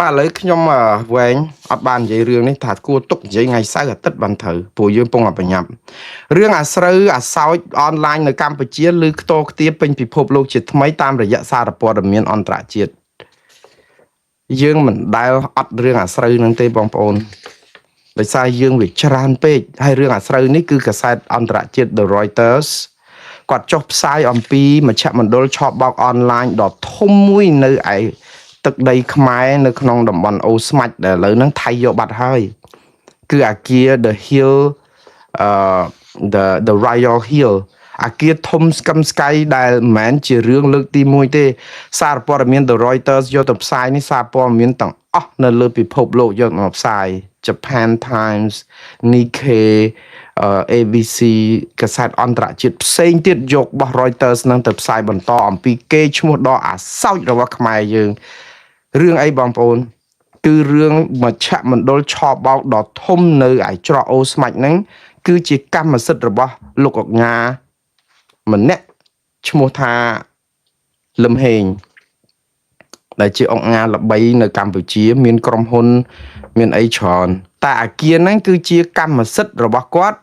បាទឥឡូវខ្ញុំវែងអត់បាននិយាយរឿងនេះថាគួរទុកនិយាយថ្ងៃសៅរ៍អាទិត្យបានត្រូវព្រោះយើងពងតែប្រញាប់រឿងអាស្រូវអាសោចអនឡាញនៅកម្ពុជាឬខ្ទរខ្ទាពេញពិភពលោកជាថ្មីតាមរយៈសារព័ត៌មានអន្តរជាតិយើងមិនដែលអត់រឿងអាស្រូវហ្នឹងទេបងប្អូនដោយសារយើងវាច្រើនពេកហើយរឿងអាស្រូវនេះគឺកាសែតអន្តរជាតិ The Reuters គាត់ចុះផ្សាយអំពីមជ្ឈមណ្ឌលឆបោកអនឡាញដ៏ធំមួយនៅឯទឹកដីខ្មែរនៅក្នុងតំបន់អូស្មាច់ដែលឥឡូវហ្នឹងថៃយកបាត់ហើយគឺអាគារ The Hill អឺ the Royal Hill អាគារធំស្កឹមស្កៃដែលមិនមែនជារឿងលើកទី1ទេ សារព័ត៌មាន The Reuters យកទៅផ្សាយនេះសារព័ត៌មានទាំងអស់នៅលើពិភពលោកយកមកផ្សាយ Japan Times, Nikkei, ABC កាសែតអន្តរជាតិផ្សេងទៀតយករបស់ Reuters នឹងទៅផ្សាយបន្តអំពីគេឈ្មោះដ៏អាសោចរបស់ខ្មែរយើងរឿងអីបងប្អូន គឺរឿងមជ្ឈមណ្ឌលឆបោកដ៏ធំនៅឯច្រកអូស្មាច់ហ្នឹងគឺជាកម្មសិទ្ធិរបស់លោកអុកញ៉ាម្នាក់ឈ្មោះថាលឹមហេងដែលជាអង្គការល្បីនៅកម្ពុជា មានក្រុមហ៊ុន មានអីច្រើនតែអាគារហ្នឹងគឺជាកម្មសិទ្ធិរបស់គាត់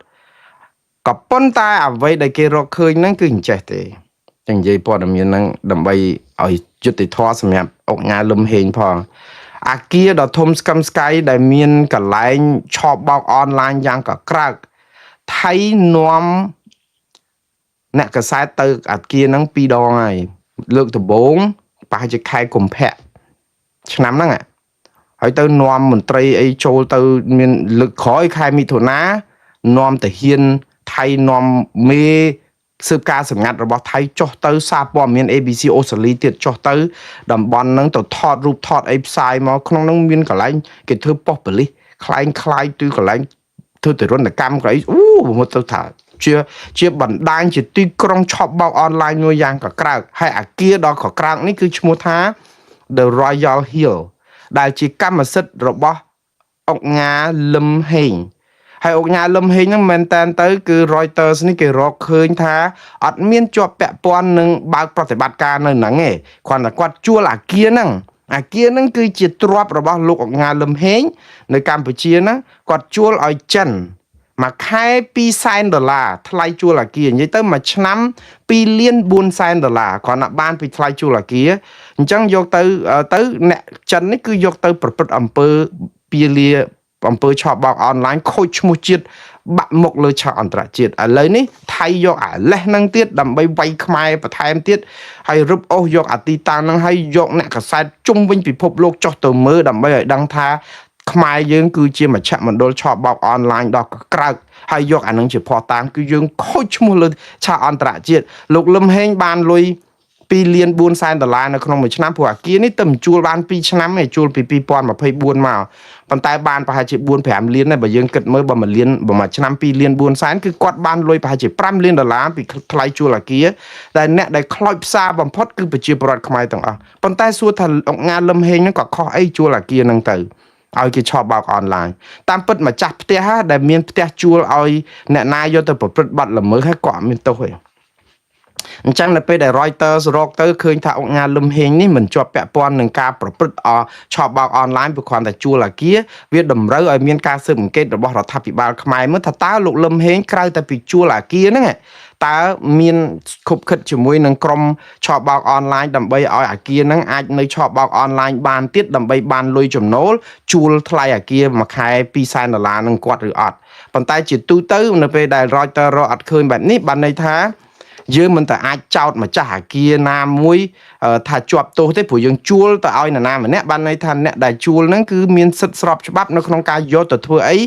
ក៏ប៉ុន្តែអ្វីដែលគេរកឃើញហ្នឹងគឺអញ្ចេះទេចឹងនិយាយព័ត៌មានហ្នឹងដើម្បីឲ្យយុត្តិធម៌សម្រាប់អង្គការលឹមហេងផងអាគារដ៏ធំស្កឹមស្កៃដែលមានកន្លែងឆបោកអនឡាញយ៉ាងកក្រើកថៃនាំអ្នកកសែតទៅអាគារហ្នឹងពីរដងហើយលើកដំបូងប្រហែលជាខែកុម្ភៈឆ្នាំហ្នឹងហើយទៅនាំមន្ត្រីអីចូលទៅមានលើកក្រោយខែមិថុនានាំទាហានថៃនាំមេស៊ើបការសម្ងាត់របស់ថៃចុះទៅសារព័ត៌មាន ABC អូស្ត្រាលីទៀតចុះទៅតំបន់ហ្នឹងទៅថតរូបថតអីផ្សាយមកក្នុងហ្នឹងមានកន្លែងគេធ្វើប៉ុស្តិ៍ប៉ូលីសខ្លែងខ្លាយទិកន្លែងធ្វើទរណកម្មកន្លែងអូមកទៅថាជាជាបណ្ដាញជាទីក្រុងឆបបោកអនឡាញមួយយ៉ាងកក្រើកហើយអាគារដ៏កក្រើកនេះគឺឈ្មោះថា The Royal Hill ដែលជាកម្មសិទ្ធិរបស់អុកញ៉ាលឹមហេងហើយអុកញ៉ាលឹមហេងហ្នឹងមែនតែនទៅគឺ Reuters នេះគេរកឃើញថាអត់មានជាប់ពាក់ព័ន្ធនឹងបើកប្រតិបត្តិការនៅហ្នឹងទេគ្រាន់តែគាត់ជួលអាគារហ្នឹងអាគារហ្នឹងគឺជាទ្រព្យរបស់លោកអុកញ៉ាលឹមហេងនៅកម្ពុជាហ្នឹងគាត់ជួលឲ្យចិនមួយខែ2សែនដុល្លារថ្លៃជួលអាគារនិយាយទៅមួយឆ្នាំ2លាន4សែនដុល្លារគ្រាន់តែបានពីថ្លៃជួលអាគារអញ្ចឹងយកទៅទៅអ្នកចិននេះគឺយកទៅប្រព្រឹត្តអំពើពាលាអំពើឆបោកអនឡាញខូចឈ្មោះជាតិបាក់មុខលើឆាកអន្តរជាតិឥឡូវនេះថៃយកអាលេសហ្នឹងទៀតដើម្បីវាយខ្មែរបន្ថែមទៀតហើយរឹបអូសយកអាទីតាំងហ្នឹងហើយយកអ្នកកសែតជុំវិញពិភពលោកចុះទៅមើលដើម្បីឲ្យដឹងថាខ្មែរយើងគឺជាមជ្ឈមណ្ឌលឆបោកអនឡាញដ៏កក្រើកហើយយកអានឹងជាភស្តុតាងគឺយើងខូចឈ្មោះលើឆាកអន្តរជាតិលោកលឹមហេងបានលុយ2លាន4សែនដុល្លារនៅក្នុងមួយឆ្នាំព្រោះអាគារនេះទៅជួលបាន2ឆ្នាំឯងជួលពី2024មកប៉ុន្តែបានប្រហែលជា4 5លានដែរបើយើងគិតមើលបើ1លានបើមួយឆ្នាំ2លាន4សែនគឺគាត់បានលុយប្រហែលជា5លានដុល្លារពីថ្លៃជួលអាគារតែអ្នកដែលខ្លោចផ្សារបំផុតគឺប្រជាពលរដ្ឋខ្មែរទាំងអស់ប៉ុន្តែសួរថាអង្គការលឹមហេងហ្នឹងក៏ខុសអីជួលអាគារហ្នឹងទៅឲ្យគេឆបោកអនឡាញតាមពិតម្ចាស់ផ្ទះដែលមានផ្ទះជួលឲ្យអ្នកណាយកទៅប្រព្រឹត្តបទល្មើសហើយក៏អត់មានទោសទេអញ្ចឹងនៅពេលដែល Reuters រកទៅឃើញថាអង្គការលឹមហេងនេះមិនជាប់ពាក់ព័ន្ធនឹងការប្រព្រឹត្តឆបោកអនឡាញព្រោះគ្រាន់តែជួលអាគារវាតម្រូវឲ្យមានការស៊ើបអង្កេតរបស់រដ្ឋាភិបាលខ្មែរមើលថាតើលោកលឹមហេងក្រៅតែពីជួលអាគារហ្នឹងតើមានខុបខិតជាមួយនឹងក្រុមឆបោកអនឡាញដើម្បីឲ្យអាគារហ្នឹងអាចនៅឆបោកអនឡាញបានទៀតដើម្បីបានលុយចំណូលជួលថ្លៃអាគារមួយខែ2សែនដុល្លារនឹងគាត់ឬអត់ប៉ុន្តែជាទូទៅនៅពេលដែល Reuters រកអត់ឃើញបែបនេះបានន័យថាយើងមិនតែអាចចោតម្ចាស់អាគារណាមួយថាជាប់ទោសទេព្រោះយើងជួលទៅឲ្យនរណាម្នាក់បានន័យថាអ្នកដែលជួលហ្នឹងគឺមានសិទ្ធិស្របច្បាប់នៅក្នុងការយកទៅធ្វើអី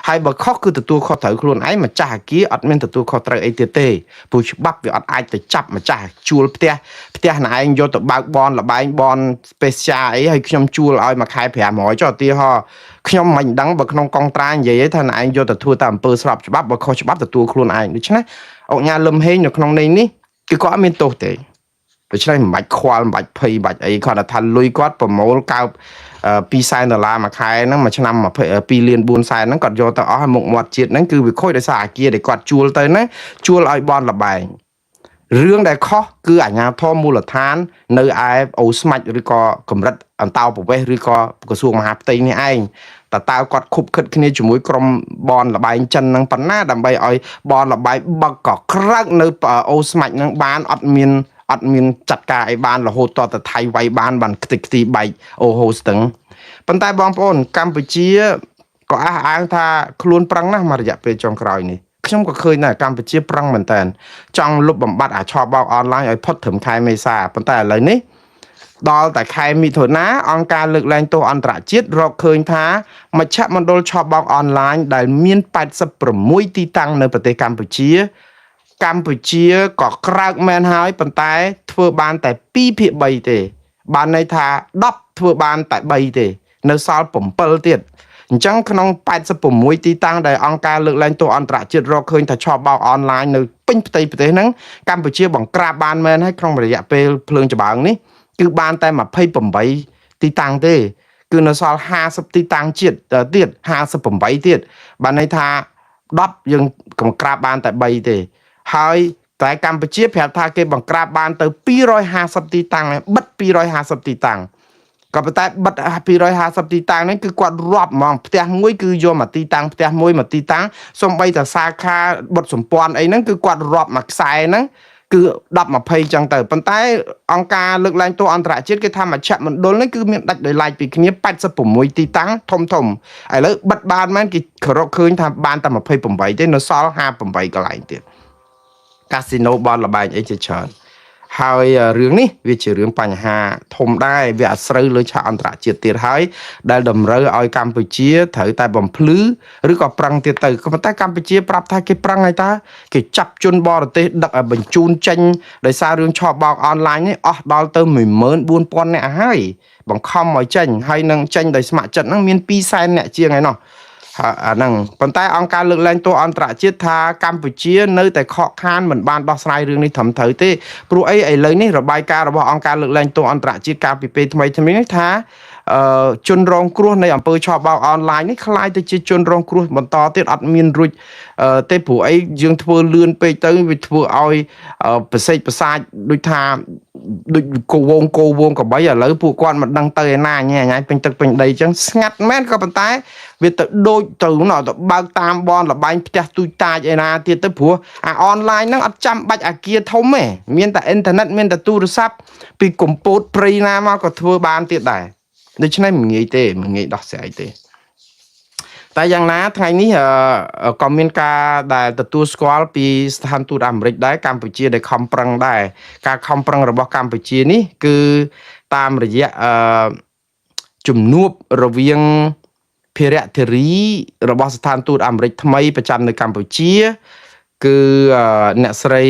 ហើយបើខុសគឺទទួលខុសត្រូវខ្លួនឯងម្ចាស់អាគារអត់មានទទួលខុសត្រូវអីទៀតទេព្រោះច្បាប់វាអត់អាចទៅចាប់ម្ចាស់ជួលផ្ទះផ្ទះណែឯងយកទៅបើកបនលបែងបន special អីហើយខ្ញុំជួលឲ្យមួយខែ500ចុះឧទាហរណ៍ខ្ញុំមិនដឹងបើក្នុងកងត្រានិយាយថាណែឯងយកទៅធ្វើតាមអំពើស្របច្បាប់បើខុសច្បាប់ទទួលខ្លួនឯងដូច្នេះអុកញ៉ាលឹមហេងនៅក្នុងន័យនេះគឺគាត់អត់មានទោសទេដូច្នេះមិនបាច់ខ្វល់មិនបាច់ភ័យមិនបាច់អីគាត់ថាលុយគាត់ប្រមូលកើប2សែនដុល្លារមួយខែហ្នឹងមួយឆ្នាំ22លាន4សែនហ្នឹងគាត់យកទៅអស់ឲ្យមុខមាត់ជាតិហ្នឹងគឺវាខូចដោយសារអាគារដែលគាត់ជួលទៅហ្នឹងជួលឲ្យបនលបែង រឿងដែលខុសគឺអាជ្ញាធរមូលដ្ឋាន នៅឯអូស្មាច់ឬក៏កម្រិតអន្តោប្រវេសន៍ឬក៏ក្រសួងមហាផ្ទៃនេះឯងតើគាត់ខុបខិតគ្នាជាមួយក្រុមបនលបែងចិនហ្នឹងប៉ុណ្ណាដើម្បីឲ្យបនលបែងបឹកក៏ក្រើកនៅអូស្មាច់ហ្នឹងបានអត់មានអត់មានចាត់ការអីបានរហូតតទៅថៃវាយបានបានខ្ទេចខ្ទីបែកអូហូស្ទឹងប៉ុន្តែបងប្អូនកម្ពុជាក៏អះអាងថាខ្លួនប្រឹងណាស់មករយៈពេលចុងក្រោយនេះខ្ញុំក៏ឃើញដែរកម្ពុជាប្រឹងមែនតើចង់លុបបំបត្តិអាឆបោកអនឡាញឲ្យផុតត្រឹមខែមេសាប៉ុន្តែឥឡូវនេះដល់តែខែមិថុនាអង្គការលើកលែងទោសអន្តរជាតិរកឃើញថាមជ្ឈមណ្ឌលឆបោកអនឡាញដែលមាន86ទីតាំងនៅប្រទេសកម្ពុជា កម្ពុជាក៏ក្រើកមែនហើយប៉ុន្តែធ្វើបានតែ2ភាគ3ទេ បានន័យថា10ធ្វើបានតែ3ទេ នៅសល់7ទៀតអញ្ចឹងក្នុង86ទីតាំងដែលអង្គការលើកលែងទោសអន្តរជាតិរកឃើញថាឆបោកអនឡាញនៅពេញផ្ទៃប្រទេសហ្នឹងកម្ពុជាបង្ក្រាបបានមែនហើយក្នុងរយៈពេលភ្លើងច្បើងនេះគឺបានតែ28ទីតាំងទេ គឺនៅសល់50ទីតាំងជាតិទៀត58ទៀតបានន័យថា10យើងបង្ក្រាបបានតែ3ទេ ហើយតែកម្ពុជាប្រាប់ថាគេបង្ក្រាបបានទៅ250ទីតាំងបិទ250ទីតាំងក៏ប៉ុន្តែបិទ250ទីតាំងហ្នឹងគឺគាត់រាប់ហ្មងផ្ទះមួយគឺយកមកទីតាំងផ្ទះមួយមកទីតាំងសំបីតាសាខាបុតសម្ព័ន្ធអីហ្នឹងគឺគាត់រាប់មួយខ្សែហ្នឹងគឺ10 20ចឹងទៅប៉ុន្តែអង្គការលើកលែងទោសអន្តរជាតិគេថាមជ្ឈមណ្ឌលនេះគឺមានដាច់ដោយឡែកពីគ្នា86ទីតាំងធំធំឥឡូវបិទបានមែនគេរកឃើញថាបានតែ28ទេនៅសល់58កន្លែងទៀតកាស៊ីណូបនលបែងអីជាច្រើនហើយរឿងនេះវាជារឿងបញ្ហាធំដែរវាអាស្រូវលើឆាកអន្តរជាតិទៀតហើយដែលតម្រូវឲ្យកម្ពុជាត្រូវតែបំភ្លឺឬក៏ប្រឹងទៀតទៅក៏ប៉ុន្តែកម្ពុជាប្រាប់ថាគេប្រឹងហើយតើគេចាប់ជនបរទេសដឹកឲ្យបញ្ជូនចេញដោយសាររឿងឆបោកអនឡាញនេះអស់ដល់ទៅ14000នាក់ហើយបង្ខំឲ្យចេញហើយនឹងចេញដោយស្ម័គ្រចិត្តហ្នឹងមាន200,000នាក់ជាងហើយណោះ ហើយអាហ្នឹងប៉ុន្តែអង្គការលើកលែងទោសអន្តរជាតិថាកម្ពុជានៅតែខកខានមិនបានដោះស្រាយរឿងនេះត្រឹមត្រូវទេព្រោះអីឥឡូវនេះរបាយការណ៍របស់អង្គការលើកលែងទោសអន្តរជាតិកាលពីពេលថ្មីថ្មីនេះថាអឺជនរងគ្រោះនៃអំពើឆបោកអនឡាញនេះក្លាយទៅជាជនរងគ្រោះបន្តទៀតអត់មានរួចទេព្រោះអីយើងធ្វើលឿនពេកទៅវាធ្វើឲ្យប្រសេកប្រសាចដូចថាដូចកវងកោវងកបីឥឡូវពួកគាត់មិនដឹងទៅឯណាញ៉ែញ៉ៃពេញទឹកពេញដីអញ្ចឹងស្ងាត់មែនក៏ប៉ុន្តែវាទៅដូចទៅណោះទៅបើកតាមបនលបែងផ្ទះទូចតាចឯណាទៀតទៅព្រោះអាអនឡាញហ្នឹងអត់ចាំបាច់អាគារធំទេមានតែអ៊ីនធឺណិតមានតែទូរស័ព្ទពីកំពតព្រៃណាមកក៏ធ្វើបានទៀតដែរដូច្នេះមិនងាយទេមិនងាយដោះស្រាយទេតែយ៉ាងណាថ្ងៃនេះក៏មានការដែលទទួលស្គាល់ពីស្ថានទូតអាមេរិកដែរកម្ពុជាដែលខំប្រឹងដែរការខំប្រឹងរបស់កម្ពុជានេះគឺតាមរយៈអឺជំនួបរវាងភារៈធារីរបស់ស្ថានទូតអាមេរិកថ្មីប្រចាំនៅកម្ពុជាគឺអ្នកស្រី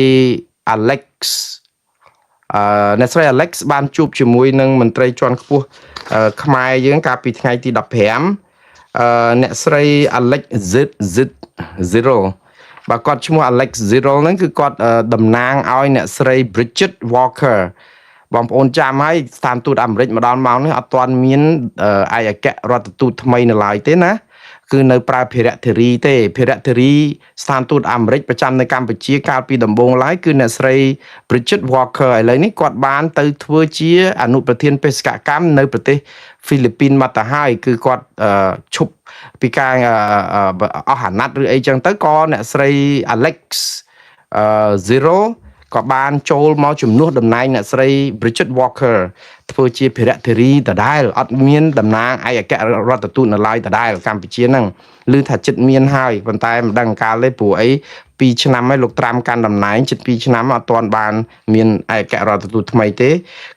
Alex អ្នកស្រី Alex បានជួបជាមួយនឹងមន្ត្រីជាន់ខ្ពស់ខ្មែរយើងកាលពីថ្ងៃទី15អ្នកស្រី Alex Z Z Zero បាទគាត់ឈ្មោះ Alex Zero ហ្នឹងគឺគាត់តំណាងឲ្យអ្នកស្រី Bridget Walker បងប្អូនចាំហើយស្ថានទូតអាមេរិកម្ដងមកនេះអត់ទាន់មានឯកអគ្គរដ្ឋទូតថ្មីនៅឡើយទេណាគឺនៅប្រើភារៈធារីទេភារៈធារីស្ថានទូតអាមេរិកប្រចាំនៅកម្ពុជាកាលពីដំបូងឡើយគឺអ្នកស្រី Bridget Walker ឥឡូវនេះគាត់បានទៅធ្វើជាអនុប្រធានបេសកកម្មនៅប្រទេសហ្វីលីពីនមកទៅហើយគឺគាត់ឈប់ពីការអស់អាណត្តិឬអីចឹងទៅក៏អ្នកស្រី Alex Zero ក៏បានចូលមកជំនួសតំណែងអ្នកស្រី Bridget Walker ធ្វើជាភារៈធារីដដែលអត់មានតំណាងឯកអគ្គរដ្ឋទូតនៅឡើយដដែលកម្ពុជាហ្នឹងឮថាចិត្តមានហើយប៉ុន្តែមិនដឹងកាលទេព្រោះអី2ឆ្នាំហើយលោកត្រាំកាន់តំណែងជិត2ឆ្នាំអត់ទាន់បានមានឯកអគ្គរដ្ឋទូតថ្មីទេ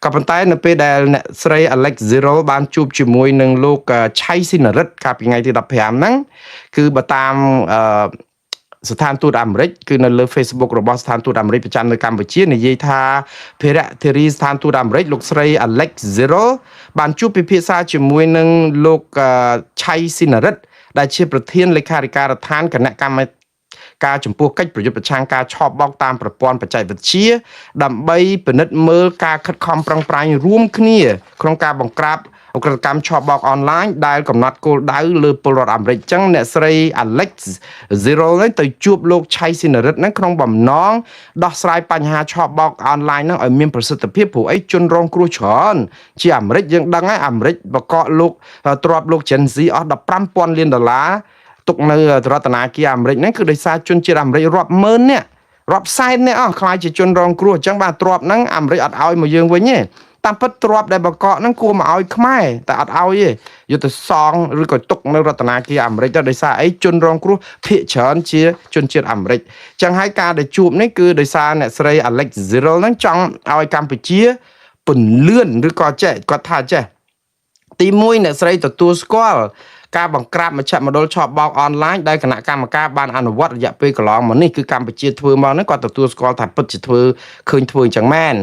ក៏ប៉ុន្តែនៅពេលដែលអ្នកស្រី Alex Zero បានជួបជាមួយនឹងលោកឆៃស៊ីនរិទ្ធកាលពីថ្ងៃទី15ហ្នឹងគឺបើតាមអឺស្ថានទូតអាមេរិកគឺនៅលើ Facebook របស់ស្ថានទូតអាមេរិកប្រចាំនៅកម្ពុជានិយាយថាភារៈធារីស្ថានទូតអាមេរិកលោកស្រី Alex Zero បានជួបពិភាក្សាជាមួយនឹងលោកឆៃស៊ីនរិទ្ធដែលជាប្រធានលេខាធិការដ្ឋានគណៈកម្មការចំពោះកិច្ចប្រយុទ្ធប្រឆាំងការឆបោកតាមប្រព័ន្ធបច្ចេកវិទ្យាដើម្បីពិនិត្យមើលការខិតខំប្រឹងប្រែងរួមគ្នាក្នុងការបង្ក្រាប ឧក្រិដ្ឋកម្មឆបោកអនឡាញដែលកំណត់គោលដៅលើពលរដ្ឋអាមេរិកអញ្ចឹងអ្នកស្រី Alex Zero នេះទៅជួបលោកឆៃស៊ីនរិទ្ធហ្នឹងក្នុងបំណងដោះស្រាយបញ្ហាឆបោកអនឡាញហ្នឹងឲ្យមានប្រសិទ្ធភាពព្រោះអីជនរងគ្រោះច្រើនជាអាមេរិកយើងដឹងហើយអាមេរិកបកកលោកទ្របលោក Gen Z អស់15,000លានដុល្លារទុកនៅរដ្ឋាភិបាលអាមេរិកហ្នឹងគឺដោយសារជនជាតិអាមេរិករាប់ម៉ឺននាក់រាប់សែននាក់អស់ខ្លាចជាជនរងគ្រោះអញ្ចឹងបាទទ្របហ្នឹងអាមេរិកអត់ឲ្យមកយើងវិញទេតាមពិតទ្របដែលបកកហ្នឹងគួរមកឲ្យខ្មែរតែអត់ឲ្យទេយកទៅសងឬក៏ទុកនៅរដ្ឋាភិបាលអាមេរិកទៅដោយសារអីជនរងគ្រោះភាគច្រើនជាជនជាតិអាមេរិកអញ្ចឹងហើយការដែលជួបនេះគឺដោយសារអ្នកស្រី Alex Zero ហ្នឹងចង់ឲ្យកម្ពុជាពន្លឿនឬក៏ចេះគាត់ថាចេះ ទី1អ្នកស្រីទទួលស្គាល់ការបង្ក្រាបមជ្ឈមណ្ឌលឆបោកអនឡាញដែលគណៈកម្មការបានអនុវត្តរយៈពេលកន្លងមកនេះគឺកម្ពុជាធ្វើមកហ្នឹងគាត់ទទួលស្គាល់ថាពិតជាធ្វើឃើញធ្វើអញ្ចឹងមែន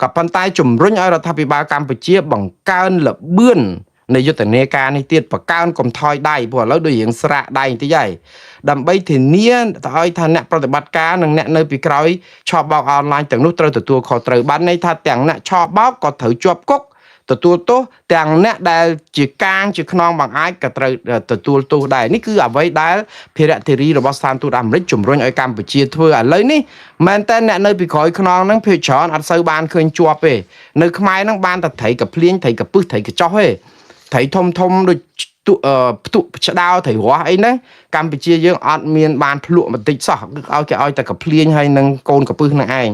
ក៏ប៉ុន្តែជំរុញឲ្យរដ្ឋាភិបាលកម្ពុជាបង្កើនល្បឿននៃយុទ្ធនាការនេះទៀតបង្កើនកុំថយដៃព្រោះឥឡូវដូចរៀងស្រាកដៃបន្តិចហើយដើម្បីធានាទៅឲ្យថាអ្នកប្រតិបត្តិការនិងអ្នកនៅពីក្រោយឆបោកអនឡាញទាំងនោះត្រូវទទួលខុសត្រូវបានន័យថាទាំងអ្នកឆបោកក៏ត្រូវជាប់គុក ទទួលទោសទាំងអ្នកដែលជាកាងជាខ្នងបង្អាចក៏ត្រូវទទួលទោសដែរនេះគឺអ្វីដែលភារៈធីរីរបស់ស្ថានទូតអាមេរិកជំរុញឲ្យកម្ពុជាធ្វើឥឡូវនេះមែនតើអ្នកនៅពីក្រោយខ្នងហ្នឹងភាគច្រើនអត់សូវបានឃើញជាប់ទេនៅខ្មែរហ្នឹងបានតែត្រីកភ្លៀងត្រីកពឹសត្រីកចោះទេត្រីធំធំដូចទុអឺផ្ទុកឆ្ដោត្រីរស់អីហ្នឹងកម្ពុជាយើងអត់មានបានភ្លក់បន្តិចសោះគឺឲ្យគេឲ្យតែកភ្លៀងហើយនឹងកូនកពឹសហ្នឹងឯង។